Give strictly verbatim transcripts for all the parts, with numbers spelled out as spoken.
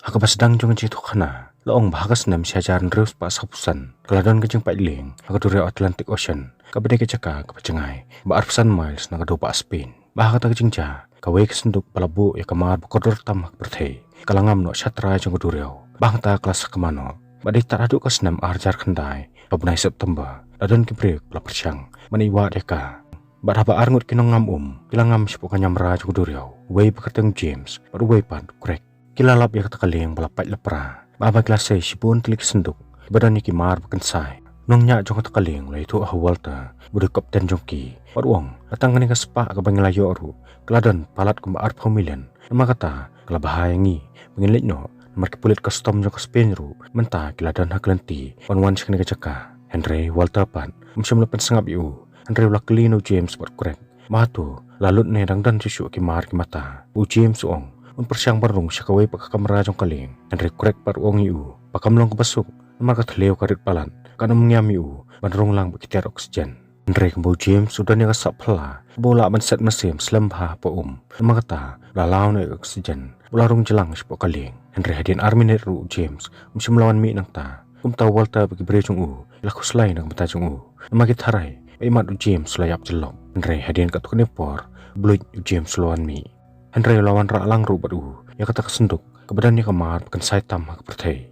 Ha kaba sdang jong ka jingïathuhkhana, la ong ba ha ka snem shi hajar hynriew spah sawphew san, ka la don ka jingpait lieng ha ka duriaw Atlantic Ocean, kaba dei ka jaka kaba jngai ba arphew san miles na ka dewbah Spain. Ba ha kata ka jingjia, kawei ka synduk ba la buh ïa ka mar ba kordor tam ha ka pyrthei ka la ngam noh shatrai jong ka duriaw, ba hangta ka la sakma noh. Ba dei tad haduh ka snem ar hajar khyndai, ha u bnai September, la don ki briew ba la pyrshang ban ïa wad ïa ka. Bad haba arngut ki nongngam um ki la ngam shapoh ka niamra jong ka duriaw, uwei ba kyrteng James bad uwei pat u Craig, ki la lap ïa kata ka lieng ba la pait lapra. Bad haba ki la sei shibun tylli ki synduk ba don ïa ki mar ba kynsai, u nongñiah jong kata ka lieng u la ïathuh ha u Walter, ba dei u kapten jong ki, bad u ong, la tang kane ka spah kaba ngi la ïoh ruh ka la don palat kumba arphew million. Namar kata ka la bha ïa ngi ba ngin leit noh, namar ki pulit custom jong ka Spain ruh mynta ki la don ha ka lynti ban wan sha kane ka jaka. Hynrei u Walter pat um shym la pynsngap ïa u, hynrei u la kylli na u James bad u Craig ba hato la lut ne dang don shuh shuh ki mar ki mata. U James u ong, un pyrshang ban rung sha kawei pat ka kamra jong ka lieng, hynrei u Craig pat u ong ïa u ba kam long kaba suk, namar ka thliew ka rit palat, kan ym ngiam ïa u ban rung lang bad ki tiar oxygen. Hynrei kumba u James u don ïa ka sap phylla kaba u lah ban set mynsiem slem bha hapoh um, namar kata u la law noh ïa ka oxygen, u la rung jlang shapoh ka lieng. Hynrei hadien ar minit ruh u James um shym la wan mih nangta. Kumta u Walter bad ki briew jong u ki la khuslai na ka bynta jong u, namar ki tharai ba imat u James u la ïap jyllop. Hynrei hadien katto katne por, bluit u James u la wan mih. Hynrei u la wanrah lang ruh bad u ïa kata ka synduk kaba don ïa ka mar ba kynsai tam ha ka pyrthei.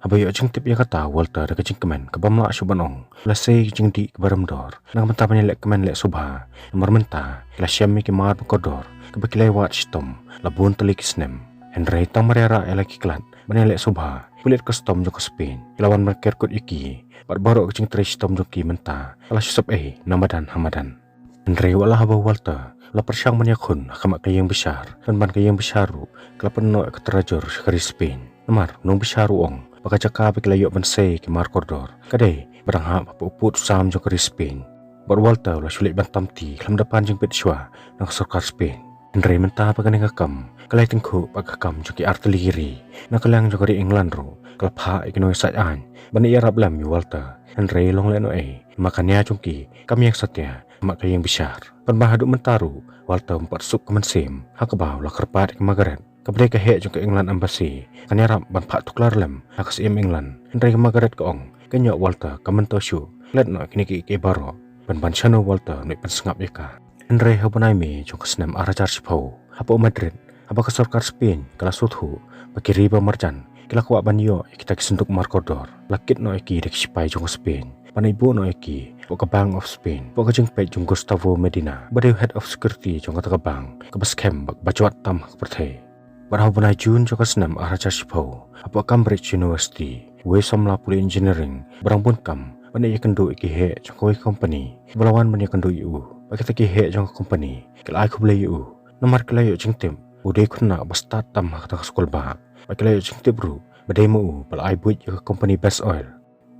Haba ïoh jingtip ïa kata u Walter da ka jingkmen kabym lah shuh ban ong, u la sei ka jingdih kaba rem dor na ka bynta ban ïaleh kmen leh sngewbha. Namar mynta ki la shem ïa ki mar ba kordor kaba ki la ïa wad shitom la bun tylli ki snem. Hynrei tang mar ïarah ïa la ki klat ban ïaleh sngewbha, ki pulit custom jong ka Spain ki la wan ban ker kut ïa ki, bad baroh ka jingtrei shitom jong ki mynta ka la shu sep ei na madan ha madan. Hynrei wat la haba u Walter u la pyrshang ban ïakhun ha khmat ka ïing bishar, pynban ka ïing bishar ruh ka la pynnoh ïa ka tarajur sha ka ri Spain. Namar u nongbishar u ong ba ka jaka ba ki la ïoh ban sei ki mar kordor ka dei ba dang hap hapoh u pud u sam jong ka ri Spain. Bad u Walter u la shu leit ban tam kti khlem da pan jingbit shuwa na ka sorkar Spain. Hynrei mynta ba kane ka kam ka la ïatyngkhuh bad ka kam jong ki artylli ki ri. Na ka liang jong ka ri England ruh ka la phah ïa ki nongïasaid aiñ ban ïarap lem ïa u Walter. Hynrei long lehnohei, namar ka nia jong ki kam ïeng satia ha khmat ka ïing bishar. Pynban haduh mynta ruh u Walter um pat suk ka mynsiem ha kaba u la kyrpad ïa ka Margaret, kaba dei ka heh jong ka England Embassy, kan ïarap ban phah tuklar lem ha ka Syiem England. Hynrei ka Margaret ka ong, ka ñiah u Walter kam myntoi shuh, klet noh ïa kine kiei kiei baroh. Pynban shano u Walter un leit pynsngap ïa ka. Hynrei ha u bnai May jong ka snem ar hajar shiphew, hapoh Madrid, haba ka sorkar Spain ka la sngewthuh ba ki ri ba marjan ki la kwah ban ïoh ïa kita ki synduk mar kordor, la kit noh ïa ki da ki shipai jong ka Spain ban ïabuh noh ïa ki hapoh ka Bank of Spain, hapoh ka jingpeit jong u Gustavo Medina, ba dei u head of security jong kata ka bank kaba skhem bad kaba jwat tam ha ka pyrthei. Bad ha u bnai June jong ka snem ar hajar shiphew, hapoh Cambridge University, uwei u samla pule engineering ba dang bun kam ban ïakynduh ïa ki heh jong kawei ka company, ba la wan ban ïakynduh ïa u. Bad kita ki heh jong ka company ki la ai khublei ïa u, namar ki la ïoh jingtip ba u dei u khynnah ba stad tam ha kata ka skulbah. Bad ki la ïoh jingtip ruh ba dei ma u ba la ai buit ïa ka company Best Oil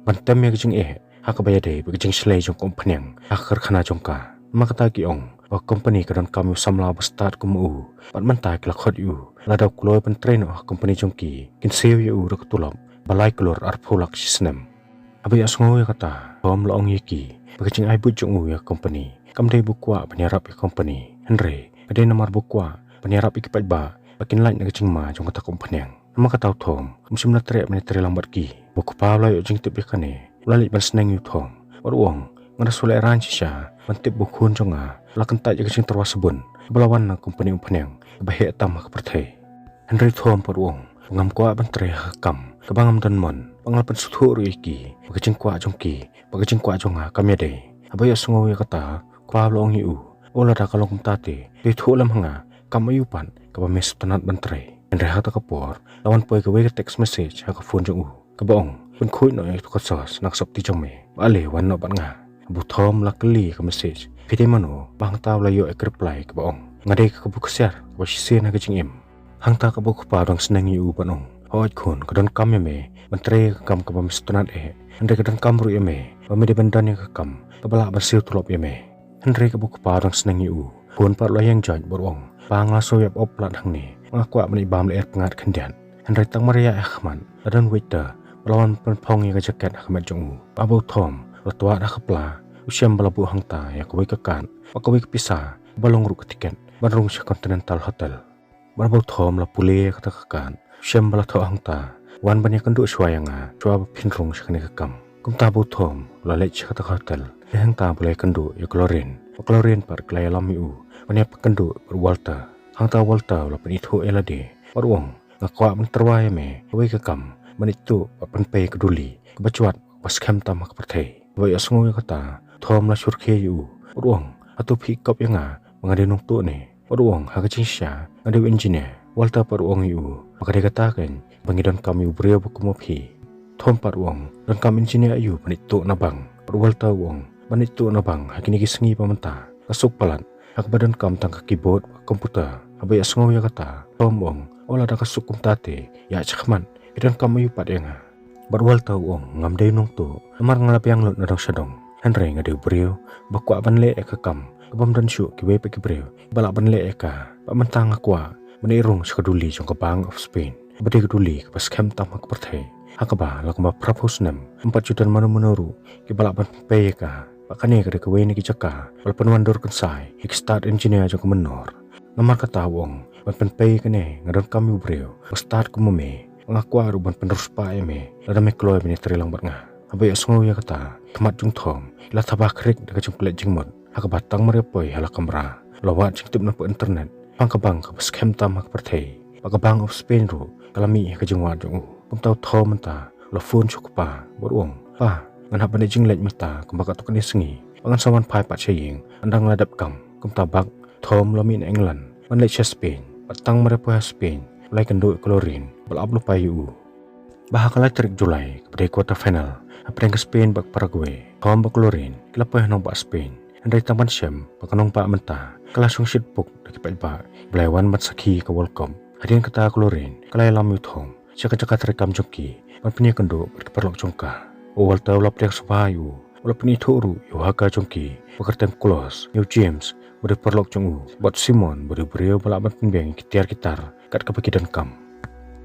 ban tem ïa ka jingeh ha kaba ïadei bad ka jingshlei jong ka umphniang ha ka karkhana jong ka. Namar kata ki ong ba ka company ka donkam ïa u samla ba stad kum ma u. Bad mynta ki la khot ïa u, lada u kloi ban trei noh ha ka company jong ki, kin siew ïa u da ka tulop ba lai klur arphew lak shi snem. Haba ïohsngew ïa kata, Tom la ong ïa ki ba ka jingai buit jong u ïa ka company kam dei ba u kwah ban ïarap ïa ka company, hynrei ka dei namar ba u kwah ban ïarap ïa ki paidbah ba kin lait na ka jingma jong kata ka umphniang. Namar kata u Tom um shym la treh ban ïatrei lang bad ki. Haba u kpa u la ïoh jingtip ïa kane, u la leit ban sneng ïa u Tom bad u ong, nga da shu lehraiñ shisha ban tip ba u khun jong nga u la kyntait ïa ka jingtyrwa sabun kaba la wan na ka company umphniang kaba heh tam ha ka pyrthei. Hynrei u Tom pat u ong ba ngam kwah ban trei ha ka kam kaba ngam don mon, ba nga la pynsngewthuh ruh ïa ki ba ka jingkwah jong ki bad ka jingkwah jong nga kam ïadei. Haba ïohsngew ïa kata, u kpa u la ong ïa u, o, lada ka long kumta te, to ïathuh lem ha nga kam aïu pat kaba me sngewtynnat ban trei. Hynrei ha kata ka por la wan poi kawei ka text message ha ka phone jong u kaba ong, pynkhuid noh ïa kato ka sauce na ka sopti jong me, ba ale wan noh bad nga. Haba u Tom u la kylli ïa ka message, phi dei mano, ba hangta u la ïoh ïa ka reply kaba ong, nga dei ka kaba ksiar kaba shisien ha ka jingim. Hangta kaba u kpa u dang sneng ïa u ban ong, hooid khun, ka donkam ïa me ban trei ïa ka kam kaba me sngewtynnat eh, hynrei ka donkam ruh ïa me ba me dei ban don ïa ka kam kaba lah ban siew tulop ïa me. Hynrei kaba u kpa u dang sneng ïa u, u khun pat u la ïeng joit bad u ong, pa, nga la shu ïap op palat hangne, nga kwah ban ïa bam lyer pyngngad khyndiat. Hynrei tang mar ïaid ha khmat, la don waiter ba la wan pynphong ïa ka jacket ha ka met jong u. Bad haba u Tom u la twad ha ka pla, u shem ba la buh hangta ïa kawei ka kad bad kawei ka pisa kaba long ruh ka tiket ban rung sha Continental Hotel. Bad haba u Tom u la pule ïa kata ka kad, Shem ba la thoh hangta, wan ban ïakynduh shuwa ïa nga, shuwa ba phin rung sha kane ka kam. Kumta ba u Thom u la leit sha kata ka hotel. Hangta ba u la ïakynduh ïa ka Lorraine. Ba ka Lorraine pat ka la ïalam ïa u ban ïakynduh bad u Walter. Hangta u Walter u la pynithuh ïa lade bad u ong, nga kwah ban tyrwa ïa me kawei ka kam, ban ïathuh bad pynpei ka duli kaba jwat, ba skhem tam ha ka pyrthei. Haba ïohsngew ïa kata, Thom la shyrkhei ïa u bad u ong, hato phi kop ïa nga ba nga dei u nongtuh ne? Bad u ong, ha ka jingshisha nga dei u engineer. Walter pat u ong ïa u ba ka dei kata keiñ ba ngi donkam ïa u briew ba kum ma phi. Thom pat u ong, donkam engineer aïu ban ïathuh na bank? Bad u Walter u ong, ban ïathuh na bank ha kine ki sngi ba mynta, ka suk palat ha kaba donkam tang ka keyboard bad computer. Haba ïohsngew ïa kata, Thom u ong, o lada ka suk kumta te, ïa shakhmat, ki donkam aïu pat ïa nga? Bad u Walter u ong, ngam dei u nongtuh, namar nga la biang lut na dong sha dong. Hynrei nga dei u briew ba kwah ban leh ïa ka kam kabym don shuh kiwei pat ki briew ba lah ban leh ïa ka. Bad mynta nga kwah ban ïaid rung sha ka duli jong ka Bank of Spain, ba dei ka duli kaba skhem tam ha ka pyrthei, ha kaba la kumba phra phew snem ym pat ju don mano mano ruh kiba lah ban pynpei ïa ka. Bad kane ka dei kawei na ki jaka ba la pynwandur kynsai ïa ki stad engineer jong ka mynnor. Namar kata u ong, ban pynpei ïa kane nga donkam ïa u briew ba stad kum ma me. Nga kwah ruh ban pynriewspah ïa me lada me kloi ban ïatrei lang bad nga. Haba ïohsngew ïa kata, ki khmat jong u Thom ki la thaba khrik da ka jingklet jingmut, ha kaba tang mar ïa poi ha la kamra, u la wad jingtip na ka internet, shaphang ka bank kaba skhem tam ha ka pyrthei. Bad ka Bank of Spain ruh ka la mih ha ka jingwad jong u. Kumta u Thom mynta u la phone sha u kpa bad u ong, pa, ngan hap ban leit jingleit mynta kumba katto katne sngi, bad ngan sa wan phai pat sha ïing ynda nga la dep kam. Kumta bad u Thom u la mih na England ban leit sha Spain. Bad tang mar ïa poi ha Spain u la ïakynduh ïa ka Lorraine ba la ap lypa ïa u. Bad ha ka lai tarik July, kaba dei quarter final hapdeng ka Spain bad ka Paraguay, u Thom bad ka Lorraine ki la poi ha nongbah Spain. Hynrei tang ban shem ba ka nongbah mynta ka la shong shitpuk da ki paidbah ba la wan ban sakhi ïa ka World Cup. Hadien kata ka Lorraine ka la ïalam ïa u Thom sha ka jaka treikam jong ki ban pynïakynduh bad ki paralok jong ka. U Walter u la pdiang sngewbha ïa u, u la pynithuh ruh ïa u hacker jong ki ba kyrteng Klaus, ïa u James ba dei u paralok jong u, bad u Simon ba dei u briew ba lah ban pynbiang ïa ki tiar ki tar kat kaba ki donkam.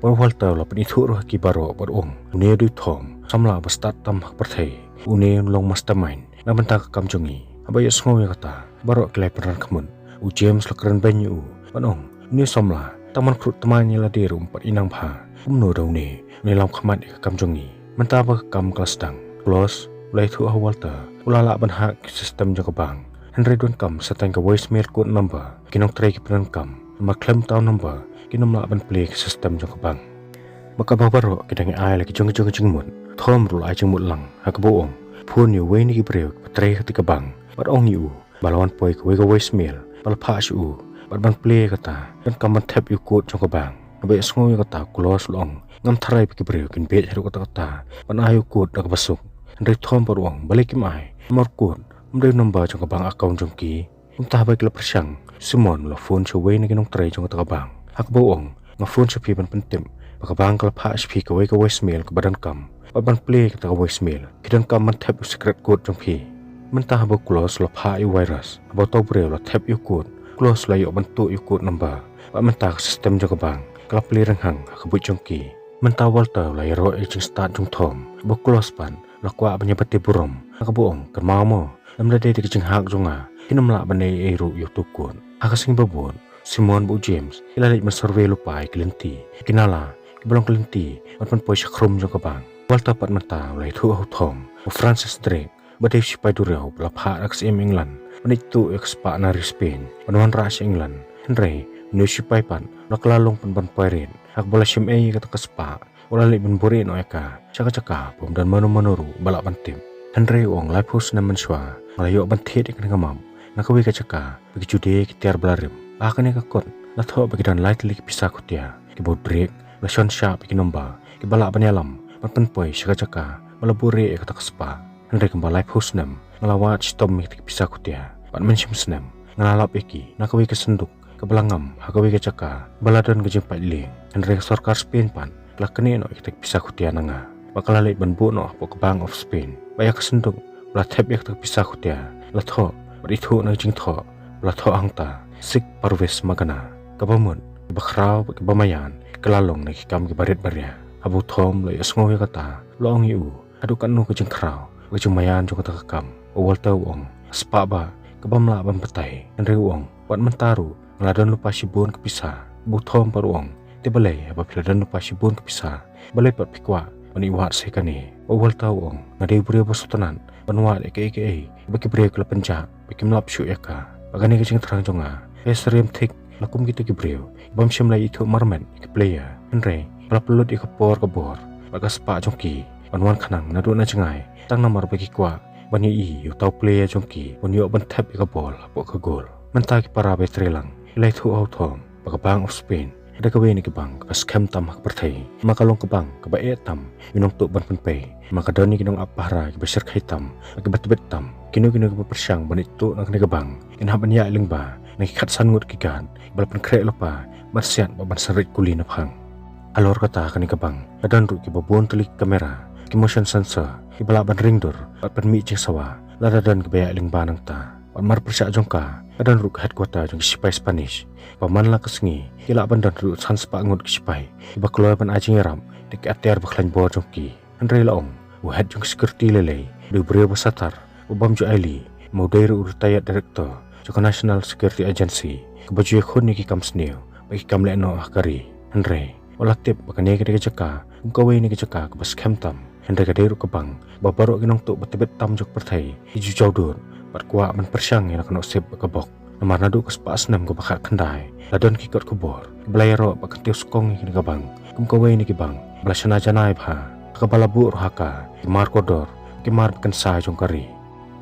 Bad u Walter u la pynithuh ruh ha ki baroh bad u ong, une u dei u Thom, samla ba stad tam ha ka pyrthei. Une u long mastermind na bynta ka kam jong ngi. Haba ïohsngew ïa kata, baroh ki la ïapynran khmut. U James u la kren beiñ ïa u bad u ong, une u samla, tang ban khrud thymmai ïa lade ruh um pat i nang bha. Kumno da une, une u lam khmat ïa ka kam jong ngi? Mynta ba ka kam ka la sdang, u Klaus u la ïathuh ha u Walter ba u la lah ban hack ïa ka system jong ka bank. Hynrei donkam sa tang ka voicemail code number, ki nongtrei ki pyndonkam, namar khlem uta u number kin ym lah ban plie ïa ka system jong ka bank. Bad kaba baroh ki dang ïa ai la ki jong ki jong ki jingmut, u Thom ruh u la ai jingmut lang ha kaba u ong, phone ïa uwei na ki briew kiba trei ha kata ka bank bad ong ïa u ba la wan poi kawei ka voicemail ba la phah sha u, bad ban plie ïa kata donkam ban thep ïa u code jong ka bank. Haba ïohsngew ïa kata u Klaus u la ong, ngam tharai ba ki briew kin bieit haduh katta katta ban ai ïa u code da kaba suk. Hynrei u Thom pat u ong, balei kim ai, namar u code um dei u number jong ka bank account jong ki. Kumta haba ki la pyrshang, u Simon u la phone sha uwei na ki nongtrei jong kata ka bank ha kaba u ong, nga phone sha phi ban pyntip ba ka bank ka la phah sha phi kawei ka voicemail kaba donkam, bad ban plie ïa kata ka voicemail ki donkam ban thep ïa u secret code jong phi. Mynta haba u Klaus u la phah ïa u virus, haba uta u briew u la thep ïa u code, u Klaus u la ïoh ban tuh ïa u code number, bad mynta ka system jong ka bank ka la plie rynghang ha ka buit jong ki. Mynta u Walter u la ïaroh ïa ka jingstad jong u Thom, haba u Klaus pat u la kwah ban ïa bati burom ha kaba u ong, kynmaw mo, lymda dei da ka jinghack jong nga, kin ym lah ban ai ei ruh ïa uta u code. Ha ka sngi ba bud, u Simon bad u James ki la leit ban survey lypa ïa ki lynti, ïa ki nala kiba long ki lynti ban pynpoi sha khrum jong ka bank. U Walter pat mynta u la ïathuh ha u Thom ba u Francis Drake, ba dei u shipai duriaw ba la phah da ka Syiem England ban leit tuh ïa ka spah na ri Spain ban wanrah sha England. Hynrei une u shipai pat u la kylla long pynban pyrate ha kaba u la shim ei ïa kata ka spah. U la leit ban buhrieh noh ïa ka sha ka jaka bym don mano mano ruh ba lah ban tip. Hynrei u ong, laiphew snem mynshuwa nga la ïoh ban thied ïa kane ka map na kawei ka jaka ba ki ju die ki tiar ba la rim. Ha kane ka kot la thoh ba ki don lai tylli ki pisa khutia kiba u Drake u la shon shah ïa ki number kiba lah ban ïalam ban pynpoi sha ka jaka ba la buhrieh ïa kata ka spah. Hynrei kumba laiphew snem nga la wad shitom ïa kita ki pisa khutia, bad mynshem snem nga la lap ïa ki na kawei ka synduk kaba la ngam ha kawei ka jaka ba la don ka jingpait lieng. Hynrei ka sorkar Spain pat ka la knieh noh ïa kita ki pisa khutia na nga, bad ka la leit ban buh noh hapoh ka Bank of Spain. Bad ïa ka synduk ba la thep ïa kita ki pisa khutia la thoh bad ithuh na ka jingthoh ba la thoh hangta, Sic parvis magna, kaba mut, kiba khraw bad kiba maïan ki la long na ki kam kiba rit ba ria. Haba u Thom u la ïohsngew ïa kata u la ong ïa u, haduh katno ka jingkhraw bad ka jingmaïan jong kata ka kam? U Walter u ong, spah bah, kabym lah ban batai. Hynrei u ong, wat mynta ruh nga la don lypa shibun ka pisa. Bad u Thom pat u ong, Te balei haba phi la don lypa shibun ka pisa, balei pat phi kwah ban ïa wad sa ïa kane? Ba u Walter u ong, nga dei u briew ba sngewtynnat ban wad ïa kaei kaei ba ki briew ki la pynjah ba kim lap shuh ïa ka. Ba kane ka jingthrang jong nga ka ïasyriem thik la kum kito ki briew ki bym shym la ithuh marmet ïa ki player, hynrei ba la pynlut ïa ka por ka bor bad ka spah jong ki ban wan khnang naduh na jngai, tang namar ba ki kwah ban ïohi ïa uta u player jong ki un ïoh ban thep ïa ka bol hapoh ka goal. Mynta ki para ba ïatrei lang ki la ïathuh ha u Tom ba ka Bank of Spain ka dei kawei na ki bank kaba skhem tam ha ka pyrthei. Namar ka long ka bank kaba eh tam ïa u nongtuh ban pynpei, namar ka don ïa ki nongap pahara kiba shyrkhei tam bad kiba tbit tam. Kino kino kiba pyrshang ban ïathuh na kane ka bank kin hap ban ïaid lyngba na ki khatsan ngut ki guard kiba la pynkhreh lypa ban siat bad ban synrit kuli na phang. Halor kata, kane ka bank ka don ruh kiba bun tylli ki kamera, ki motion sensor kiba lah ban ring dur bad pynmih jingsawa lada don kiba ïaid lyngba nangta. Bad marpyrshah jong ka ka don ruh ka headquarter jong ki sipai Spanish, ba man la ka sngi ki lah ban don ruh san spah ngut ki sipai kiba kloi ban ai jingïarap da ki atiar ba khlaiñ bor jong ki. Hynrei la ong u head jong ki security lei lei, u dei u briew ba satar, u bym ju aili, ma u dei ruh u retired director jong ka National Security Agency, kaba ju ïakhun ïa ki kam sniew bad ki kam lehnoh ha ka ri. Hynrei wat la tip ba kane ka dei ka jaka kum kawei na ki jaka kaba skhem tam, hynrei ka dei ruh ka bank ba baroh ki nongtuh ba tbit tam jong ka pyrthei ki ju jaw dud bad kwah ban pyrshang ïa la ka nusip bad ka bok. Namar naduh ka spah snem kaba khatkhyndai la don ki kot khubor kiba la ïaroh ba kan tiew skong ïa kane ka bank kum kawei na ki bank ba la shna janai bha, ha kaba la buh ruh ha ka ki mar kordor, ki mar ba kynsai jong ka ri.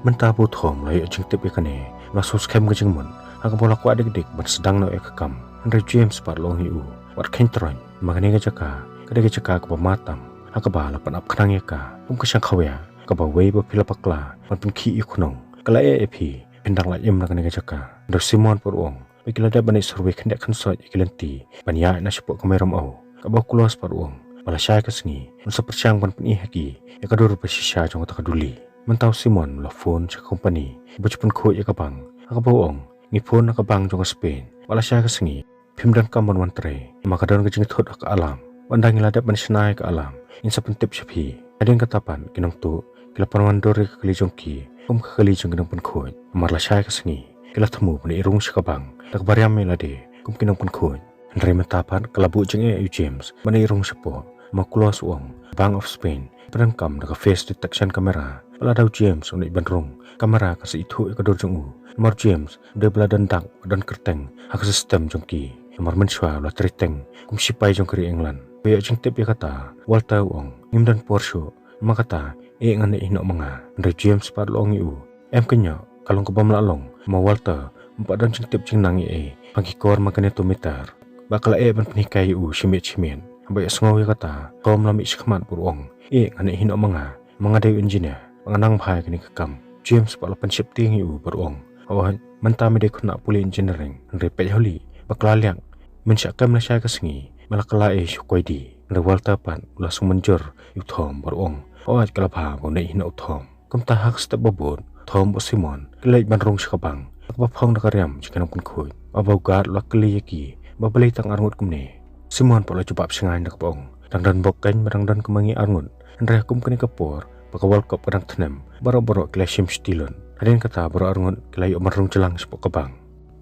Mynta ba u Tom u la ïoh jingtip ïa kane, u la sngewskhem ka jingmut, ha kaba u la kwah dik dik ban sdang noh ïa ka kam. Hynrei James pat u la ong ïa u, wat kheiñ troiñ, namar kane ka jaka ka dei ka jaka kaba ma tam, ha kaba la pynap khnang ïa ka kum ka shang khawia kaba wei ba phi la bakla ban pynkhih ïa u khnong. Ka la eh ïa phi, phin dang lait im na kane ka jaka. Hynrei u Simon pat u ong ba ki la dep ban ïa survey khyndiat khynsoit ïa ki lynti ban ïaid na shapoh ka mei rymaw. Kaba u Klaus pat u ong ba lashai ka sngi un sa pyrshang ban pyni ha ki ïa ka dur ba shisha jong kata ka duli. Mynta u Simon u la phone sha ka company ba ju pynkhuid ïa ka bank, ha kaba u ong, ngi phone na ka bank jong ka Spain ba lashai ka sngi phim donkam ban wan trei, namar ka don ka jingthut ha ka alarm. Ba ynda ngi la dep ban shna ïa ka alarm, ngin sa pyntip sha phi. Hadien kata pat ki nongtuh ki la pynwandur ïa ka kali jong ki kum ka kali jong ki nongpynkhuid. Namar lashai ka sngi ki la thmu ban ïa rung sha ka bank da kaba riam ïa lade kum ki nongpynkhuid. Hynrei mynta pat ka la buh jingeh ïa u James ban ïa rung shapoh, namar u Klaus u ong Bank of Spain pyndonkam da ka face detection camera. Ba lada u James u leit ban rung, camera kan sa ithuh ïa ka dur jong u. Namar u James u dei ba la don dak, ba don kyrteng ha ka system jong ki. Namar mynshuwa u la trei teng kum shipai jong ka ri England. Ba ïoh jingtip ïa kata, u Walter u ong, ngim don por shuh, namar kata, eh, ngan ïeh noh ma nga. Hynrei u James pat u la ong ïa u, em kynnoh, ka long kabym lah long, namar u Walter um pat don jingtip jingnang ei ei ha ki kor magnetometer. Ba ka la eh ban pynhikai ïa u shi miet shi miet. Haba ïohsngew ïa kata, u Tom u la mih shakhmat bad u ong, eh, ngan ïeh noh ma nga, ma nga dei u engineer, ba ngan nang bha ïa kane ka kam. U James pat u la pynsheptieng ïa u bad u ong, hooid, mynta me dei khynnah pule engineering, hynrei peit holi ba ka la liak. Mynshwa kem lashai ka sngi me la kylla ei sha u koidi. Hynrei u Walter pat u la sngewmynjur ïa u Tom bad u ong, hooid, ka la bha ba un ïeh noh u Tom. Kumta ha ka step ba bud, u Tom bad u Simon ki la leit ban rung sha ka bank, ha kaba phong da ka riam jong ki nongpynkhuid. Haba u guard u la kylli ïa ki ba balei tang arngut kumne, u Simon pat u la jubab shngaiñ da kaba ong, dang don bok keiñ ba dang don kum ma ngi arngut. Hynrei ha kum kane ka por ba ka World Cup ka dang thnem, baroh baroh ki la shim shiti lut. Hadien kata baroh arngut ki la ïoh ban rung jlang shapoh ka bank.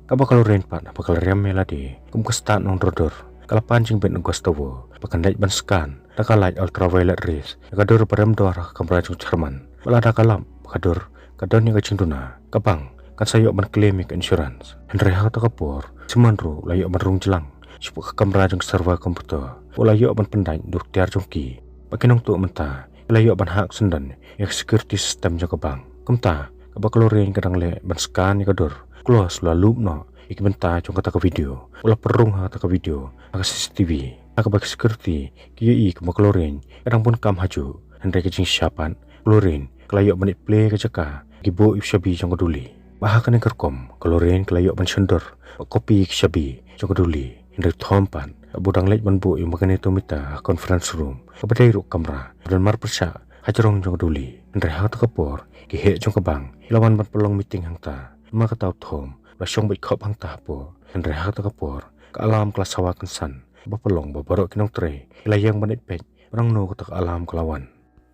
Kaba ka Lorraine pat, haba ka la riam ïa lade kum ka stad nongdur dur, ka la pan jingbit na u Gustavo ba kan leit ban scan da ka light ultraviolet rays ïa ka dur ba rem dor ha ka kamra jong u chairman. Ba lada ka lap ba ka dur ka don ïa ka jingduna, ka bank kan sa ïoh ban claim ïa ka insurance. Hynrei ha kata ka por u Simon ruh u la ïoh ban rung jlang shapoh ka kamra jong ka server computer, u la ïoh ban pyndait da u tiar jong ki. Ba ki nongtuh mynta ki la ïoh ban hack syndon ïa ka security system jong ka bank. Kumta kaba ka Lorraine ka dang leh ban scan ïa ka dur, u Klaus u la lup noh ïa ki bynta jong kata ka video. U la pynrung ha kata ka video ha ka C C T V, ha kaba ki security ki ïohi kumba ka Lorraine ka dang bun kam hajuh. Hynrei ka jingshisha pat, ka Lorraine ka la ïoh ban ïa plie ïa ka jaka ki buh ïa u shabi jong ka duli. Ba ha kane ka rukom ka Lorraine ka la ïoh ban shon dur bad copy ïa ki shabi jong ka duli. Hynrei u Tom pat, haba u dang leit ban buh ïa u magnetometer ha conference room, kaba dei ruh ka kamra ba don marpyrshah hajrong jong ka duli. Hynrei ha kata ka por ki heh jong ka bank ki la wan ban pynlong meeting hangta. Namar kata u Tom u la shong beit khop hangta hapoh. Hynrei ha kata ka por ka alarm ka la sawa kynsan, kaba pynlong ba baroh ki nongtrei ki la ïeng ban leit peit ba nangno kata ka alarm ka la wan.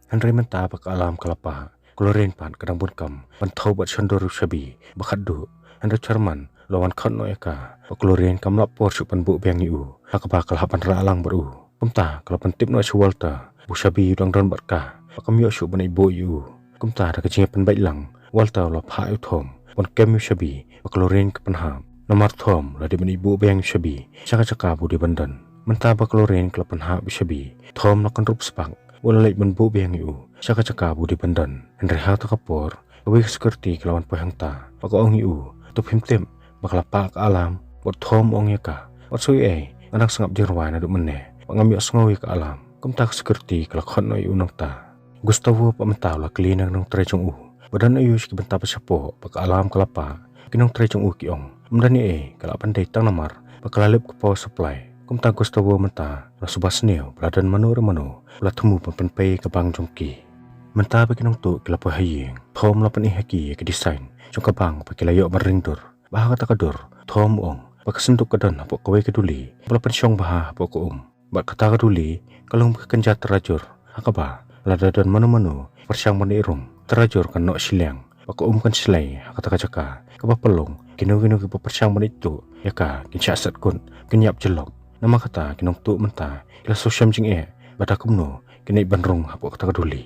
Hynrei mynta ba ka alarm ka la pah, ka Lorraine pat ka dang bun kam ban thew bad shon dur ïa u shabi ba khatduh. Hynrei u chairman la wan khot noh ïa ka ba Chlorine kam lap por shuh ban buh biang ïa u ha kaba ka la hap ban rah lang bad u. Kumta ka la pyntip noh sha Walter ba u Shabi u dang don bad ka, ba kam ïoh shuh ban ïa buh ïa u. Kumta da ka jingpynbeit lang, Walter u la phah ïa u Thom ban kem ïa u Shabi ba Chlorine ka pynhap. Namar Thom u la dei ban ïa buh biang ïa u Shabi sha ka jaka ba u dei ban don. Mynta ba Chlorine ka la pynhap ïa u Shabi, Thom la kynrup spak, u la leit ban buh biang ïa u sha ka jaka ba u dei ban don. Hynrei ha kata ka por kawei ka security ka la wan poi hangta, ba ka ong ïa u, to phim tip ba ka la pah ka alarm? Bad Thom u ong ïa ka, wat sngew ei, nga dang sngap jingrwai naduh mynne, ba ngam ïohsngew ïa ka alarm. Kumta ka security ka la khot noh ïa u nangta. Gustavo pat mynta u la kylli na ki nongtrei jong u ba don aïu sha ki bynta ba shapoh ba ka alarm ka la pah. Ki nongtrei jong u ki ong, ym don ei ei, ka lah ban dei tang namar ba ka la lip ka power supply. Kumta Gustavo mynta u la suba sniew ba la don mano re mano u la thmu ban pynpei ïa ka bank jong ki. Mynta ba ki nongtuh ki la poi ha ïing, Thom u la pyni ha ki ïa ka design jong ka bank ba ki la ïoh ban ring dur. Ba ha kata ka dur, Thom u ong ba ka synduk ka don hapoh kawei ka duli ba la pynshong bha hapoh ka um. Bad kata ka duli ka long ba ka kynja tarajur, ha kaba lada don mano mano pyrshang ban ïaid rung, tarajur kan noh shiliang, ba ka um kan shlei ha kata ka jaka kaba pynlong kino kino kiba pyrshang ban ïaid tuh ïa ka kin shah set kut, kin ïap jyllop. Namar kata ki nongtuh mynta ki la sngewshem jingeh ba da kumno kin ïaid ban rung hapoh kata ka duli.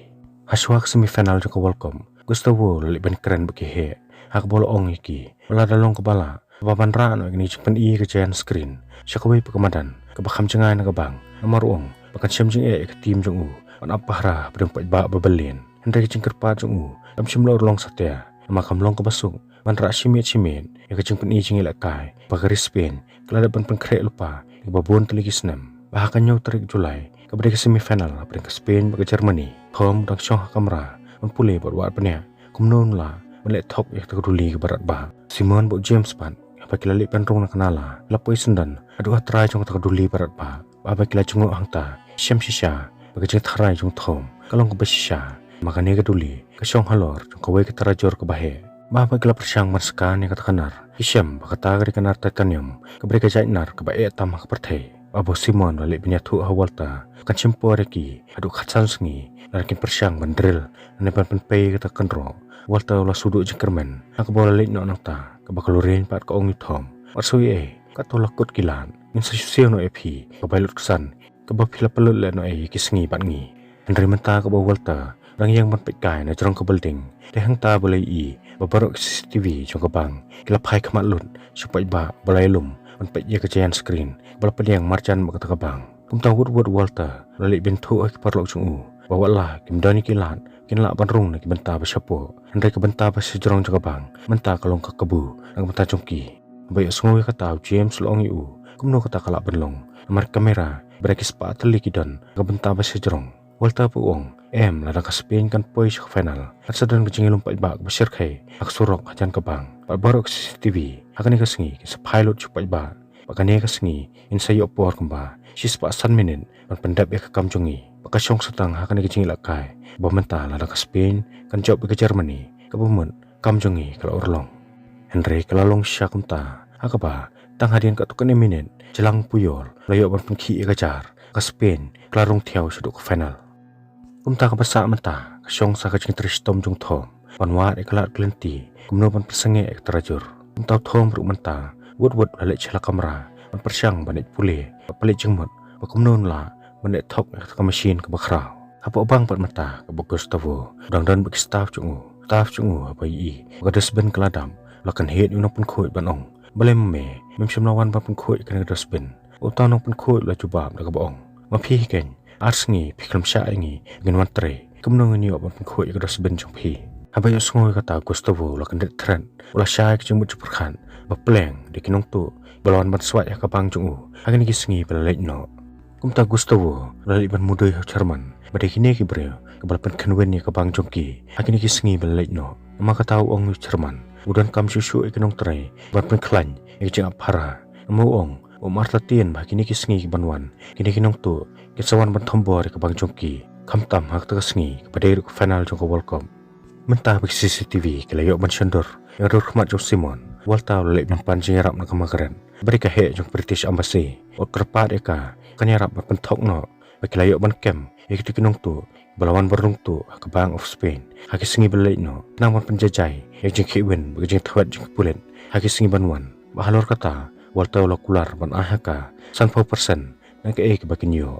Hashwa ka semi final jong ka World Cup, Gustavo u la leit ban kren bad ki heh, ha kaba u la ong ïa ki ba lada long kaba lah, ba ban rah noh ïa kane ka jingpyni ïa ka giant screen sha kawei pat ka madan kaba kham jngai na ka bank. Namar u ong ba kan shem jingeh ïa ka team jong u ban ap pahara hapdeng u paidbah ba balian. Hynrei ka jingkyrpad jong u kam shym la urlong satia, namar kam long kaba suk ban rah shimet shimet ïa ka jingpyni jingïalehkai ba ka ri Spain ka la dep ban pynkhreh lypa ïa kaba bun tylli ki snem. Ba ha ka hynñiew tarik July, kaba dei ka semi final hapdeng ka Spain bad ka Germany, Thom u dang shong ha kamra ban pule bad wad bniah kumno un lah ban leh thok ïa kata ka duli kaba radbah. Simon bad u James pat, haba ki la leit ban rung na ka nala, ki la poi syndon haduh ha trai jong kata ka duli ba radbah. Ba haba ki la jngoh hangta, shem shisha ba ka jingtharai jong u Thom ka long kaba shisha, namar kane ka duli ka shong halor jong kawei ka tarajur kaba heh. Ba haba ki la pyrshang ban scan ïa kata ka nar, ki shem ba kata ka dei ka nar titanium, kaba dei ka jait nar kaba eh tam ha ka pyrthei. Ba haba u Simon u la leit ban ïathuh ha u Walter, kan shim por ïa ki haduh khatsan sngi lada kin pyrshang ban drill lane ban pynpei ïa kata ka kynroh. U Walter u la shu duh jingkyrmen ha kaba u la leit noh nangta, kaba ka Lorraine pat ka ong ïa u Thom, wat sngew ei ei, katto la kut ki lad, ngin sa shu siew noh ïa phi, kaba lut ksan kaba phi la pynlut lehnohei ïa ki sngi bad ngi. Hynrei mynta kaba u Walter u dang ïeng ban peitkai na jrong ka building, te hangta ba u la ïohi ba baroh ki C C T V jong ka bank ki la phai khmat lut sha u paidbah ba la ïalum ban peit ïa ka giant screen ba la pdiang marjan bad kata ka bank. Kumta wut wut u Walter u la leit ban thuh ha ki paralok jong u ba wat la kim don ïa ki lad, kin lah ban rung na ki bynta ba shapoh, hynrei ka bynta ba shajrong jong ka bank mynta ka long ka kabu na ka bynta jong ki. Ba ïohsngew ïa kata, u James u la ong ïa u, kumno kata ka lah ban long, namar ka kamera ba dei ki spah tylli ki don na ka bynta ba shajrong. U Walter pat u ong, em, lada ka Spain kan poi sha ka final, kan sa don ka jingïalum paidbah kaba shyrkhei ha ka surok hajan ka bank. Bad baroh ki C C T V ha kane ka sngi kin sa phai lut sha u paidbah. Bad kane ka sngi ngin sa ïoh por kumba shispah san minit ban pyndep ïa ka kam jong ngi. Bad ka shong sa tang ha kane ka jingïalehkai ba mynta lada ka Spain kan jop ïa ka Germany, kaba mut kam jong ngi ka la urlong. Hynrei ka la long shisha kumta, ha kaba tang hadien katto katne minit, jlang Puyol u la ïoh ban pynkhih ïa ka jar, ka Spain ka la rung thiaw shaduh ka final. Kumta kaba sah mynta ka shong sa ka jingtrei shitom jong u Thom ban wad ïa ka lad ka lynti kumno ban pynsangeh ïa ka tarajur. Kumta u Thom ruh mynta wut wut u la leit sha la kamra ban pyrshang ban leit pule bad pynleit jingmut ba kumno un lah ban leh thok ïa kata ka machine kaba khraw. Hapoh bank pat mynta kaba u Gustavo u dang don bad ki staff jong u. Staff jong u haba ïohi ba ka dustbin ka la dap, u la kynhied ïa u nongpynkhuid ban ong, balei ma me mem shym la wan ban pynkhuid ïa kane ka dustbin? Uta u nongpynkhuid u la jubab da kaba ong, ma phi hi keiñ, ar sngi phi khlem shah ïa ngi ba ngin wan trei, kumno ngin ïoh ban pynkhuid ïa ka dustbin jong phi? Haba ïohsngew ïa kata u Gustavo u la kyndit thret, u la shai ka jingmut jingpyrkhat ba pleng da ki nongtuh ba la wan ban swait ha ka bank jong u ha kine ki sngi ba la leit noh. Kumta u Gustavo u la leit ban mudui ha u chairman ba dei kine ki briew kiba la pynkhynwin ïa ka bank jong ki ha kine ki sngi ba la leit noh. Namar kata u ong ïa u chairman, u donkam shuh shuh ïa ki nongtrei ban pynkhlaiñ ïa ka jingap phara. Namar u ong, um artatien ba ha kine ki sngi ki ban wan, kine ki nongtuh kin sa wan ban thombor ïa ka bank jong ki, khamtam ha kata ka sngi kaba dei ruh ka final jong ka World Cup. Mynta ba ki C C T V ki la ïoh ban shon dur ïa ka dur khmat jong u Simon, u Walter u la leit ban pan jingïarap na ka Margaret ba dei ka heh jong ka British Embassy. U kyrpad ïa ka kan ïarap ban pynthok noh ba ki la ïoh ban kem ïa kito ki nongtuh ba la wan ban rung tuh ha ka Bank of Spain ha ki sngi ba la leit noh, khnang ban pynjaijai ïa ka jingkhih win bad ka jingthwet jong ki pulit ha ki sngi ban wan. Bad halor kata, Walter u la kular ban ai ha ka sanphew percent na kaei kaba kin ïoh.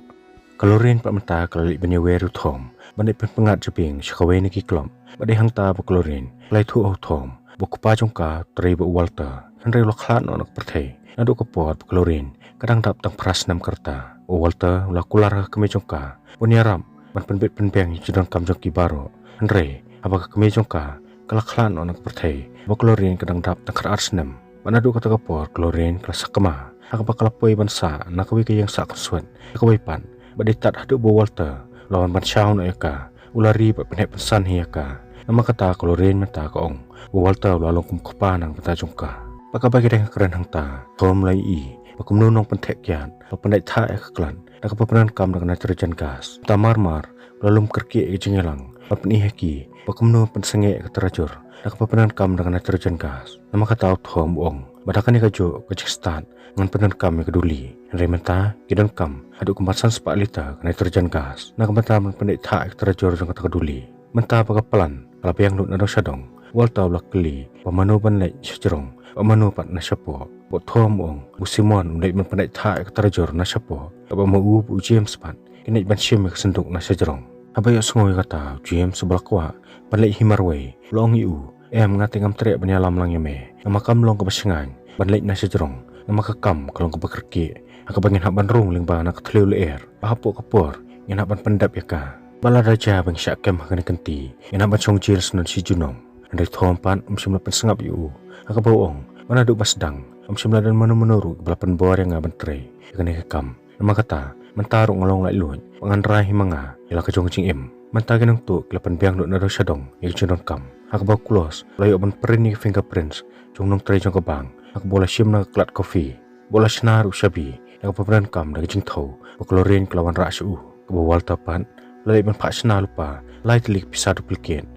Ka Lorraine pat mynta ka la leit ban ïawer ïa u Tom ban leit pynpyngngad jabieng sha kawei na ki club. Bad dei hangta ba ka Lorraine ka la ïathuh ha u Tom ba u kpa jong ka u trei bad u Walter, hynrei u la khlad noh na ka pyrthei naduh ka por ba ka Lorraine ka dang dap tang phra snem ka rta. U Walter u la kular ha ka kmie jong ka ban ïarap ban pynbit pynbiang ïa ki jingdonkam jong ki baroh, hynrei haba ka kmie jong ka ka la khlad noh na ka pyrthei, ba ka Lorraine ka dang dap tang khatar snem. Bad naduh kata ka por ka Lorraine ka la sakma ha kaba ka la poi ban sah na kawei ka ïing sah kynsuit sha kawei pat. Bad dei tad haduh ba u Walter u la wan ban shaw noh ïa ka, u la ri bad pynheh pynsan hi ïa ka. Namar kata ka Lorraine mynta ka ong ba u Walter u la long kum u kpa na ka bynta jong ka. Bad kaba ki dang kren hangta, u Tom u la ïohi ba kumno u nongpyntheh kiad u la pynlait thah ïa ka klat na kaba pyndonkam da ka nitrogen gas. Mynta mar mar u la lum kyrkieh ïa ka jingïalang ban pyni ha ki ba kumno ban pynsangeh ïa ka tarajur na kaba pyndonkam da ka nitrogen gas. Namar kata u Tom u ong ba da kane kajuh ka jingstad ngan pyndonkam ïa ka duli. Hynrei mynta ki donkam haduh kumba san spah liter ka nitrogen gas na ka bynta ban pynlait thah ïa ka tarajur jong kata ka duli. Mynta ba ka plan ka la biang lut na dong sha dong, u Walter u la kylli ba mano ban leit sha jrong bad mano pat na shapoh. Bad u Tom u ong ba u Simon un leit ban pynlait thah ïa ka tarajur na shapoh, bad ma u bad u James pat kin leit ban shim ïa ka synduk na sha jrong. Haba ïohsngew ïa kata, u James uba la kwah ban leit hi marwei u la ong ïa u, em, nga te ngam treh ban ïalam lang ïa me, namar kam long kaba shngaiñ ban leit na sha jrong, namar ka kam ka long kaba kyrkieh ha kaba ngin hap ban rung lyngba na ka thliew lyer, bad hapoh ka por ngin hap ban pyndep ïa ka. Bad lada jia ba ngi shah kem ha kane ka kynti, ngin hap ban shong jel shen shi junom. Hynrei u Tom pat um shym la pynsngap ïa u ha kaba u ong ba naduh ba sdang um shym la don mano mano ruh ba la pynbor ïa nga ban trei ïa kane ka kam. Namar kata mynta ruh nga long laitluid bad ngan rai hi ma nga ïa la ka jong ka jingim. Mynta ki nongtuh ki la pynbiang lut na dong sha dong ïa ka jingdonkam, ha kaba u Close u la ïoh ban print ïa ki fingerprints jong u nongtrei jong ka bank ha kaba u la shim na ka klat coffee, bad u la shna ruh shabi na kaba pyndonkam da ka jingthew ba ka Lorraine ka la wanrah sha u. Kaba u Walter pat u la leit ban phah shna lypa lai tylli ki pisa duplicate.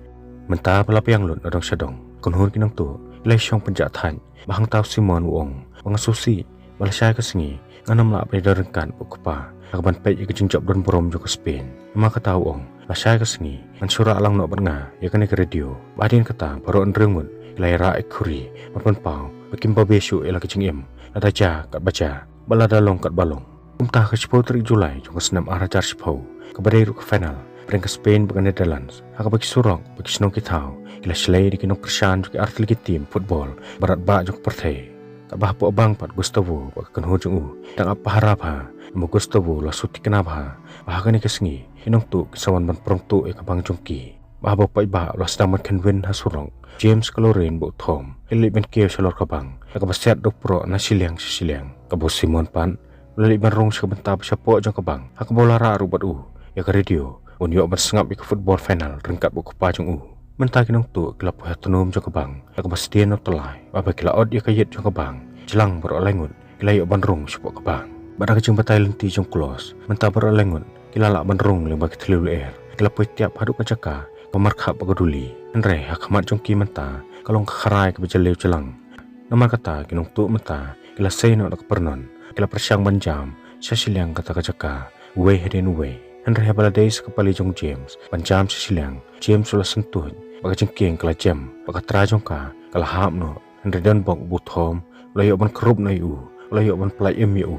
Mynta ba la biang lut na dong sha dong, ka kynhun ki nongtuh ki la ïashong pynjah thait. Bad hangta u Simon u ong ba nga sngewsih ba lashai ka sngi ngan ym lah ban ïadon ryngkat bad u kpa ha kaban peit ïa ka jingjop donburom jong ka Spain. Namar kata u ong, lashai ka sngi ngan shu rah lang noh bad nga ïa kane ka radio. Bad hadien kata baroh hynriew ngut ki la ïarah ïa ki khuri ban pynpaw ba kim babe shuh ïa la ka jingim, lada jia katba jia bad lada long katba long. Kumta ha ka shiphew tarik July jong ka snem ar hajar shiphew, kaba dei ruh ka final hapdeng ka Spain bad ka Netherlands, ha kaba ki surok bad ki shnong ki thaw ki la shlei da ki nongkyrshan jong ki artylli ki team football ba radbah jong ka pyrthei. Katba hapoh bang pat u Gustavo bad ka kynhun jong u ki dang ap pahara bha, namar u Gustavo u la shu thikna bha ba ha kane ka sngi ki nongtuh kin sa wan ban prong tuh ïa ka bang jong ki. Bad haba u paidbah u la sdang ban kynwin ha surok, u James, ka Lorraine bad u Tom ki la leit ban kiew shalor ka bang, ha kaba siat da u proh na shiliang sha shiliang. Kaba u Simon pat u la leit ban rung sha ka bynta ba shapoh jong ka bang, ha kaba u la rah ruh bad u ïa ka radio ban ïoh ban sngap ïa ka football final ryngkat bad u kpa jong u. Mynta ki nongtuh ki la poi ha tnum jong ka bang, ha kaba sdien na u tyllai, bad haba ki la ot ïa ka ïit jong ka bang, jlang baroh lai ngut ki la ïoh ban rung shapoh ka bang. Bad da ka jingbatai lynti jong u Close, mynta baroh lai ngut ki la lah ban rung lyngba ki thliew lyer. Ki la poi tiap haduh ka jaka ba markhap bad ka duli. Hynrei ha khmat jong ki mynta ka long ka kharai kaba jylliew jlang. Namar kata ki nongtuh mynta ki la sei noh da ka pyrngon, ki la pyrshang ban jam sha shiliang kata ka jaka, uwei hadien uwei. Hynrei haba la dei sa ka pali jong u James ban jam sha shiliang, u James u la syntuid bad ka jingkieng ka la jem bad ka trai jong ka ka la hap noh. Hynrei donbok ba u Tom u la ïoh ban krup noh ïa u, u la ïoh ban pyllait im ïa u.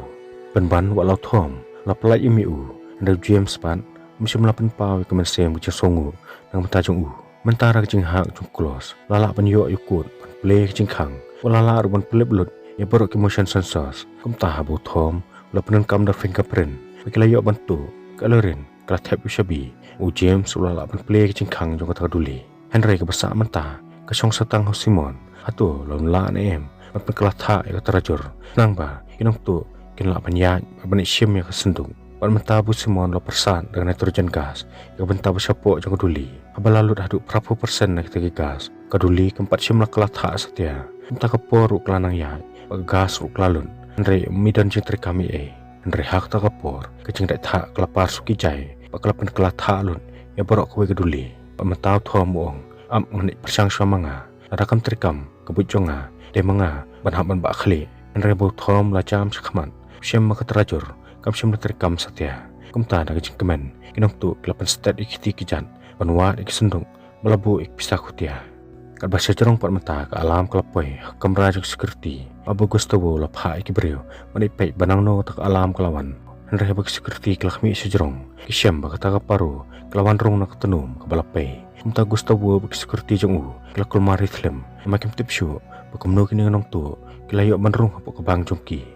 Pynban wat la u Tom u la pyllait im ïa u, hynrei u James pat um shym la pynpaw ïa ka mynsiem ka jingsngewnguh na ka bynta jong u. Mynta da ka jinghap jong u Close u la lah ban ïoh ïa u kot ban plie ïa ka jingkhang, u la lah ruh ban pynlip lut ïa baroh ki motion sensors. Kumta haba u Tom u la pyndonkam da ka fingerprint ba ki la ïoh ban tuh, ka Lorraine ka la thep ïa u shabi, u James u la lah ban plie ïa ka jingkhang jong kata ka duli. Hynrei kaba sah mynta ka shong sa tang ha u Simon, hato la un lah ne em ban pynkylla thah ïa ka tarajur, khnang ba ki nongtuh kin lah ban ïaid bad ban leit shim ïa ka synduk. Bad mynta ba u Simon u la pyrsad da ka nitrogen gas ïa ka bynta ba shapoh jong ka duli, haba la lut haduh phraphew percent na kita ki gas, ka duli kam pat shym la kylla thah satia. Mynta ka por ruh ka la nang ïaid bad ka gas ruh ka la lut, hynrei ym don jingtreikam ei ei. Hynrei ha kata ka por ka jingdait thah ka la par suk ki jai bad ka la pynkylla thah lut ïa baroh kawei ka duli. Bad mynta u Tom u ong, ap, ngan leit pyrshang shuwa ma nga. Lada kam treikam ka buit jong nga, dei ma nga ban hap ban bah khlieh. Hynrei ba u Tom u la jam sha khmat, u shem ba ka tarajur kam shym la treikam satia. Kumta da ka jingkmen ki nongtuh ki la pynsted ïa ki kti ki jat ban wad ïa ki synduk ba la buh ïa ki pisa khutia. Katba shajrong pat mynta ka alarm ka la poi ha ka kamra jong security. Haba Gustavo u la phah ïa ki briew ban ïa peit ba nangno kata ka alarm ka la wan. Hynrei haba ki security ki la khmih shajrong, ki shem ba kata ka paro ka la wan rung na ka tnum kaba la pei. Kumta Gustavo bad ki security jong u ki la kulmar ïa thlem, namar kim tip shuh ba kumno kine ki nongtuh ki la ïoh ban rung hapoh ka bank jong ki.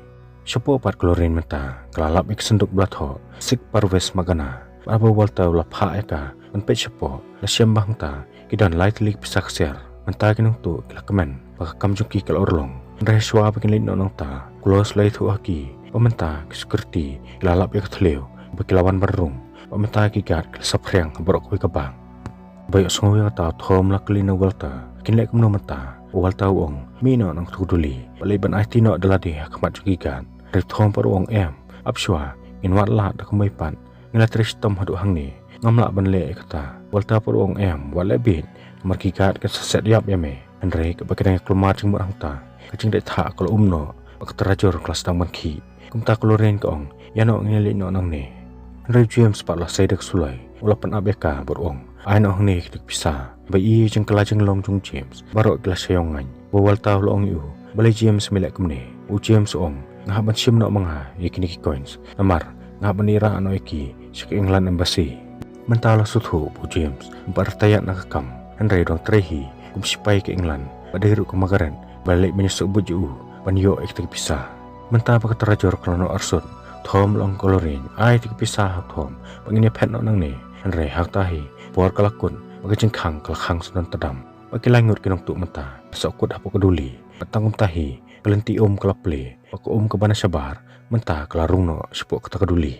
Shapoh pat ka Lorraine mynta ka la lap ïa ka synduk ba la thoh Sic Parvis Magna. Bad haba u Walter u la phah ïa ka ban peit shapoh, la shem ba hangta ki don lai tylli ki pisa ksiar. Mynta ki nongtuh ki la kmen ba ka kam jong ki ka la urlong. Hynrei shuwa ba kin leit noh nangta, u Claus u la ïathuh ha ki ba mynta ki security ki la lap ïa ka thliew ba ki la wan ban rung. Bad mynta ki guard ki la saphriang ha baroh kawei ka bank. Ba ïohsngew ïa kata, u Tom u la kylli na u Walter, kin leh kumno mynta? U Walter u ong, mih noh na kata ka duli bad leit ban aiti noh da lade ha khmat jong ki guard. Hynrei u Tom pat u ong, em, ap shuwa, ngin wad lad da kumwei pat. Ngi la trei shitom haduh hangne, ngam lah ban leh ïa kata. U Walter pat u ong, em, wat leh bieit, namar ki guard kin sa set ïap ïa me. Hynrei kaba ki dang ïa kulmar jingmut hangta, ka jingdait thah ka la um noh bad ka tarajur ka la sdang ban khih. Kumta ka Lorraine ka ong, ïa noh, ngin ïa leit noh nangne. Hynrei u James pat u la sei da ka suloi, u la pynap ïa ka bad u ong, ai noh hangne kita ki pisa. Ba ïa ka jingkylla jinglong jong u James, baroh ki la shah ïong ngaiñ. Ba u Walter u la ong ïa u, balei James me leh kumne? U James u ong, nga hap ban shim noh ma nga ïa kine ki coins, namar nga hap ban ïarah noh ïa ki sha ka England Embassy. Mynta u la sngewthuh ba u James um pat rta ïaid na ka kam, hynrei u dang trei hi kum shipai ka England, bad dei ruh ka Margaret ba la leit ban ïasuk buit ïa u ban ïoh ïa kita ki pisa. Mynta ba ka tarajur ka la noh arsut, u Tom u la ong ha ka Lorraine, ai kita ki pisa ha u Tom bad ngin ïa phet noh nangne. Hynrei hangta hi ka por ka la kut bad ka jingkhang ka la khang sdang tadam. Bad ki lai ngut ki nongtuh mynta ki la sah kut hapoh ka duli. Bad tang kumta hi ka lynti um ka la plie bad ka um kaba na shabar mynta ka la rung noh shapoh kata ka duli.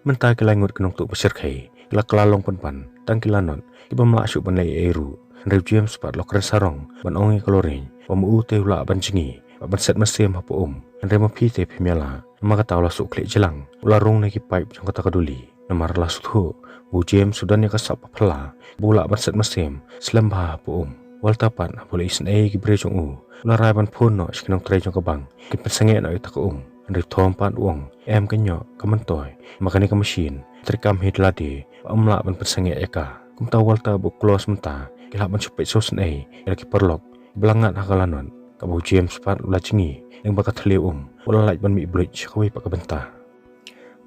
Mynta ki lai ngut ki nongtuh ba shyrkhei ki la kylla long pynban tang ki lanot, ki bym lah shuh ban leh ei ei ruh. Hynrei u James pat u la kren sarong ban ong ïa ka Lorraine ba ma u te u lah ban jngi bad ban set mynsiem hapoh um, hynrei ma phi te phim ïa lah. Namar kata u la shu khlieh jlang, u la rung na ki paip jong kata ka duli. Namar u la sngewthuh ba u James u don ïa ka sap ba phylla ba u lah ban set mynsiem slem bha hapoh um. U Walter pat haba u la isynei ïa ki briew jong u, u la rai ban phone noh sha ki nongtrei jong ka bank, kin pynsangeh noh ïa kata ka um. Hynrei u Tom pat u ong, em, kan ïoh, kam myntoi, namar kane ka machine ka treikam hi da lade, bad ym lah ban pynsangeh ïa ka. Kumta u Walter bad u Claus mynta ki lah ban shu peit sngewsynei ïa la ki paralok ba la ngat ha ka lanot. Kaba u James pat u la jngi lyngba ka thliew um, u la lait ban mih bluit sha kawei pat ka bynta.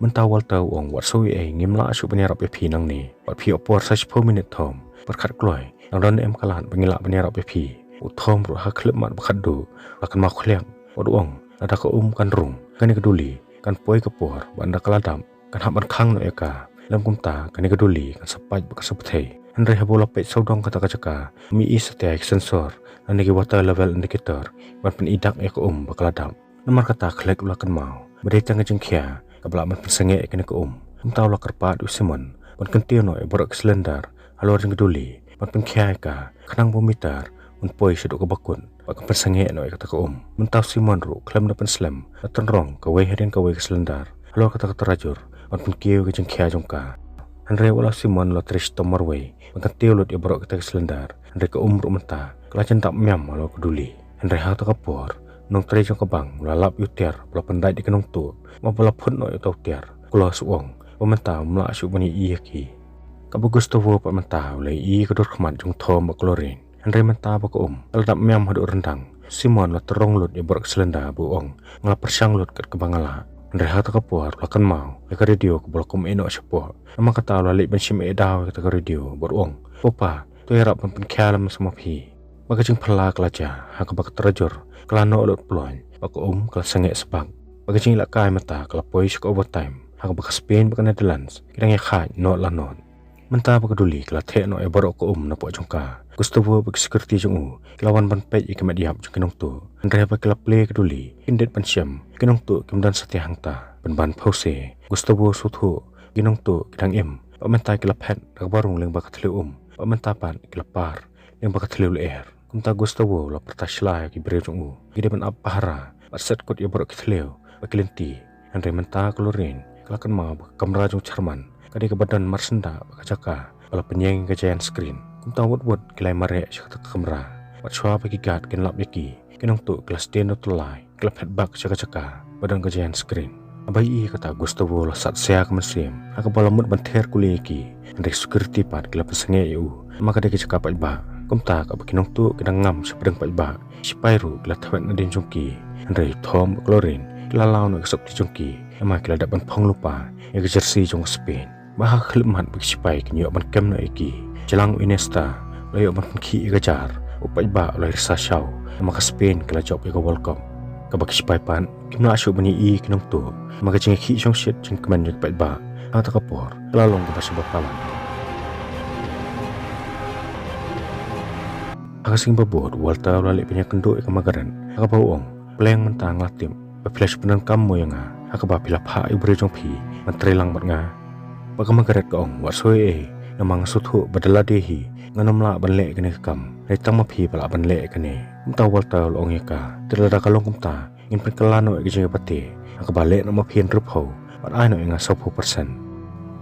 Mynta u Walter u ong, wat sngew ei ei, ngim lah shuh ban ïarap ïa phi nangne. Wat phi ïoh por sa shiphew minit, Tom. Pyrkhat kloi, dang don ne em ka lad ba ngi lah ban ïarap ïa phi? U Tom ruh ha ka khyllipmat ba khatduh u la kynmaw khliak bad u ong, lada ka um kan rung, kane ka duli kan poi ka por, bad ynda ka la dap kan hap ban khang noh ïa ka. Lym kumta kane ka duli kan sa pait bad kan sa bthei. Hynrei haba u la peit sawdong kata ka jaka, mih i satia ïa ki sensor lane ki water level indicator ban pyni dak ïa ka um ba ka la dap. Namar kata khlek u la kynmaw ba dei tang ka jingkhia kaba lah ban pynsangeh ïa kane ka um. Kumta u la kyrpad ïa u Simon ban kyntiew noh ïa baroh ki cylinder halor jong ka duli, ban pynkhia ïa ka khnang ba u meter un poi shaduh kaba kut bad kan pynsangeh noh ïa kata ka um. Mynta u Simon ruh khlem da pynslem la tynrong kawei hadien kawei ka cylinder halor kata ka tarajur ban pynkiew ïa ka jingkhia jong ka. Hynrei wat la u Simon u la trei shitom marwei ban kyntiew lut ïa baroh kita ki cylinder, hynrei ka um ruh mynta ka la jan dap miam halor ka duli. Hynrei ha kata ka por u nongtrei jong ka bank u la lap ïa u tiar ba la pyndait da ki nongtuh. Haba la phut noh ïa uta u tiar, u Claus u ong ba mynta um lah shuh ban ïohi ïa ki. Kaba u Gustavo pat mynta u la ïohi ïa ka dur khmat jong u Tom bad ka Lorraine. Hynrei mynta ba ka um ka la dap miam haduh ryndang, u Simon u la tyrong lut ïa baroh ki cylinder bad u ong, nga la pyrshang lut kat kaba nga lah. Hynrei ha kata ka por u la kynmaw ïa ka radio kaba la kum ïehnoh shapoh. Namar kata u la leit ban shim ïa daw ïa kata ka radio bad u ong, Papa, to ïarap ban pynkhia lem sa ma phi. Bad ka jingphylla ka la jia ha kaba ka tarajur ka la noh lut ploiñ bad ka um ka la sangeh sbak. Bad ka jingïalehkai mynta ka la poi sha ka overtime ha kaba ka Spain bad ka Netherlands ki dang ïakhaid nought la nought. Mynta ba ka duli ka la theh noh ïa baroh ka um napoh jong ka, u Gustavo bad ki security jong u ki la wan ban peit ïa ka met ïap jong ki nongtuh. Hynrei haba ki la plie ka duli, kim dei ban shem ki nongtuh kim don satia hangta. Pynban phewse, u Gustavo u sngewthuh ki nongtuh ki dang im. Bad mynta ki la phet da kaba rung lyngba ka thliew um, bad mynta pat ki la par lyngba ka thliew lyer. Kumta u Gustavo u la pyrta sha ki briew jong u, ki dei ban ap pahara bad set kut ïa baroh ki thliew bad ki lynti. Hynrei mynta ka Lorraine ka la kynmaw ba ka kamra jong u Sherman ka dei kaba don marsyndah bad ka jaka ba la pynïeng ïa ka giant screen. Kumta wut wut ki la ïa mareh sha kata ka kamra, bad shuwa ba ki guard kin lap ïa ki, ki nongtuh ki la sdien da u tyllai, ki la phet bak sha ka jaka ba don ka giant screen. Haba ïohi ïa kata u Gustavo u la sat sia ka mynsiem ha kaba la mut ban ther kuli ïa ki. Hynrei ki security pat ki la pynsangeh ïa u, namar ka dei ka jaka paidbah. Kumta kaba ki nongtuh ki dang ngam sha pdeng paidbah, ki sipai ruh ki la thwet nadien jong ki. Hynrei Tom bad Chlorine ki la law noh ïa ka sopti jong ki, namar ki la dep ban phong lypa ïa ka jersey jong ka Spain. Bad ha ka khyllipmat ba ki sipai kin ïoh ban kem noh ïa ki, jlang u Iniesta u la ïoh ban pynkhih ïa ka jar, u paidbah u la risa shaw, namar ka Spain ka la jop ïa ka World Cup. Kaba ki sipai pat kim lah shuh ban ïohi ïa ki nongtuh, namar ka jingïakhih shongshit jingkmen jong ki paidbah ha kata ka por ka la long kaba shaba palat. Ha ka sngi ba bud, Walter u la leit pynïakynduh ïa ka Margaret, ha kaba u ong, "Pleng mynta nga la tip ba phi la shu pyndonkam mo ïa nga, ha kaba phi la phah ïa u briew jong phi ban trei lang bad nga." Bad ka Margaret ka ong, "Wat sngewsih ei, namar nga sngewthuh ba da lade hi ngan ym lah ban leh ïa kane ka kam, hynrei tang ma phi ba lah ban leh ïa kane." Kumta u Walter u la ong ïa ka, "Te lada ka long kumta, ngin pynkylla noh ïa ka jingïabate, ha kaba leh noh ma phi hynriewphew bad ai noh ïa nga sawphew percent."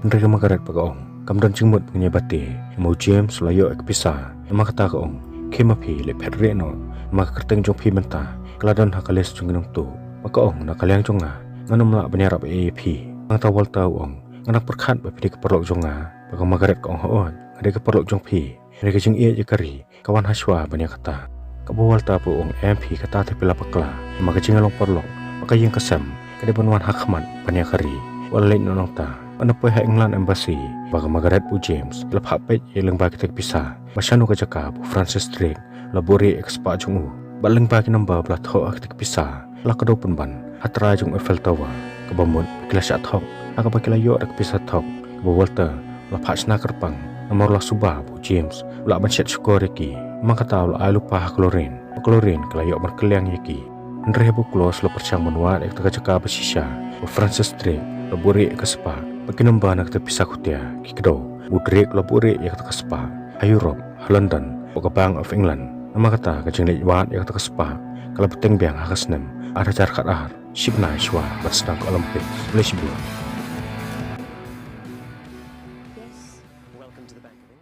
Hynrei ka Margaret pat ka ong, "Kam don jingmut ba ngin ïabate, namar u James u la ïoh ïa ka pisa. Namar kata ka ong, khie ma phi, leit phet rieh noh, namar ka kyrteng jong phi mynta ka la don ha ka list jong ki nongtuh." Bad ka ong, "Na ka liang jong nga, ngan ym lah ban ïarap ei ei ïa phi." Nangta u Walter u ong, "Nga dang pyrkhat ba phi dei ka paralok jong nga." Bad ka Margaret ka ong, "Hooid, nga dei ka paralok jong phi. Hynrei ka jingïeit ïa ka ri ka wan ha shuwa ban ïa kata." Kaba u Walter pat u ong, "Em phi, kata te phi la bakla, namar ka jingïalong paralok bad ka ïing ka sem ka dei ban wan ha khmat ban ïa ka ri." Wat la leit noh nangta, bad na poi ha England Embassy, ba ka Margaret bad u James ki la phah peit ïa lyngba kita ki pisa ba shano ka jaka ba u Francis Drake u la buhrieh ïa ka spah jong u. Bad lyngba ki number ba la thoh ha kita ki pisa, la kdew pynban ha trai jong Eiffel Tower. Kaba mut ki la shah thok, ha kaba ki la ïoh da ka pisa thok kaba u Walter u la phah shna kyrpang, namar u la suba ba u James u lah ban shet shukor ïa ki. Namar kata u la ai lypa ha ka Chlorine, bad ka Chlorine ka la ïoh ban kylliang ïa ki. Hynrei haba u Claus u la pyrshang ban wad ïa kata ka jaka ba shisha ba u Francis Drake u la buhrieh ïa ka spah, bad ki number na kata ka pisa khutia ki kdew, u Drake u la buhrieh ïa kata ka spah ha Europe, ha London bad ka Bank of England. Namar kata ka jingleit wad ïa kata ka spah ka la bteng biang ha ka snem ar hajar khatar, shi bnai shuwa ban sdang ka Olympics. Khublei shibun. Yes. Welcome to the Bank of England.